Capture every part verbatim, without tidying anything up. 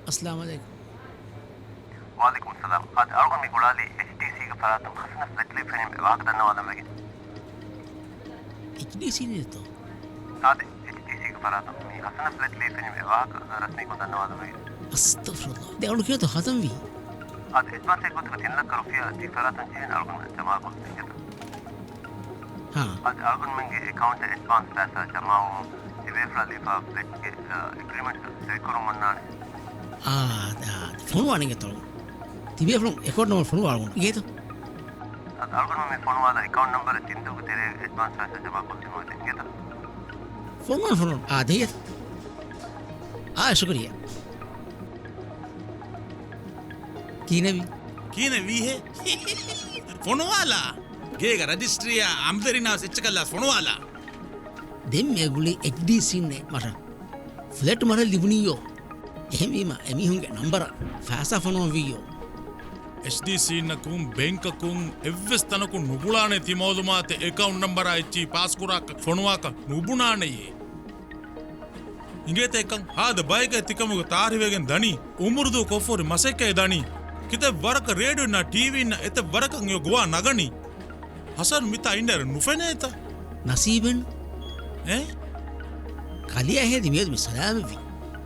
އައްސަލާމު ޢަލައިކުމް. ވަޢަލައިކުމުއްސަލާމް. އާދެ، އަޅުގަނޑު މި ގުޅާލީ އެޗްޑީސީގެ ފަރާތުން ހަސަނަށް ފްލެޓް ލިބިފައިވާ ވާހަކަ ދަންނަވާލަން ވެގެން. އެޗްޑީސީ ނެތޯ؟ އާދެ، އެޗްޑީސީގެ ފަރާތުން މި ހަސަނަށް ފްލެޓް ލިބިފައިވާ ވާހަކަ ރަސްމީކޮށް ދަންނަވާލަން ވެގެން. އަސްތަޣްފިރުﷲ. ދެ އަޅު ކިޔަތޯ ހަސަން ވީ؟ އާދެ، އެޑްވާންސް އެއްގޮތަކަށް ތިން ލައްކަ ރުފިޔާ ދިވެހި ފަރާތުން ޖެހެން އަޅުގަނޑު ޖަމާކޮށް ދިން އެތަ؟ ހާ. އަދި އަޅުގަނޑުމެންގެ އެކައުންޓަށް އެޑްވާންސް ފައިސާ ޖަމާވުމުން ތިބޭފުޅާ ލިބިފައިވާ ފްލެޓްގެ، އަ، އެގްރީމަންޓް ސޮއިކުރަން ވަންނާނެ. އާ، ދާ، ފޮނުވާނެ އިނގޭތޯ. ތިބޭފުޅުން އެކައުންޓް ނަމްބަރު ފޮނުވާލަން އިނގޭތޯ. އަދި އަޅުގަނޑު މި ފޮނުވާލާ އެކައުންޓް ނަމްބަރެއް ތިން ދުވަހުގެ ތެރޭގަ އެޑްވާންސް ފައިސާ ޖަމާކޮށްދިނުން އިނގޭތޯ. ފޮނުވާން، ފޮނުވާން. އާ، ދެއްތަ. އާ، ޝުކުރިއްޔާ. ކިހިނެއްވީ؟ ކިހިނެއްވީހޭ؟ ފޮނުވާލާ. ގޭގަ ރަޖިސްޓްރީއާ އަމްދަރިނާ އެއްޗަކަށްލާ ފޮނުވާލާ. ދެން މޭގުޅި އެޗްޑީސީންނޭ މަށަށް ފްލެޓް މަށަށް ލިބުނީޔޯ. އެހެންވީމަ އެމީހުންގެ ނަންބަރަށް ފައިސާ ފޮނުވަންވީޔޯ. އެޗްޑީސީންނަކުން ބޭންކަކުން އެއްވެސް ތަނަކުން ނުގުޅާނެ ތި މައުލޫމާތެއް އެކައުންޓް ނަންބަރާ އެއްޗިހި ޕާސްކުރާކަށް ފޮނުވާކަށް ނުބުނާނެޔޭ. އިނގޭތަ އެކަން؟ ހާދަ ބައެއްގައި ތިކަމުގެ ތާރީހުވެގެން ދަނީ. އުމުރުދޫ ކޮށްފަހުރި މަސައްކަތް ދަނީ. ކިތައް ވަރަކަށް ރޭޑިއޯންނާ ޓީވީންނާ އެތައް ވަރަކަށް އެ ގޮވާ ނަގަނީ. ހަސަން މިތާ އިންނައިރު ނުފެނޭތަ؟ ނަސީބެއް؟ އެ؟ ކަލެއާ ހެދި މިއަދު މި ސަލާމަތްވީ.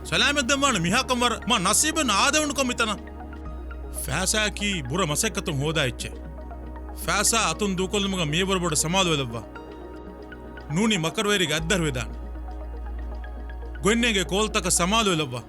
ސަލާމަތް ދެން ވާނެ މިހާކަން ވަރަށް މާ ނަސީބެއް އާދެވުނުކަން މިތަނަށް. ފައިސާއަކީ ބުރަ މަސައްކަތުން ހޯދާ އެއްޗެއް. ފައިސާ އަތުން ދޫކޮށްލުމުގަ މިޔަވަރު ބޮޑަށް ސަމާލުވެލައްވާ. ނޫނީ މަކަރުވެރިގެ އަތްދަށުވެދާނެ. ގޮތްނޭނގެ ކޯލްތަކަށް ސަމާލުވެލައްވާ.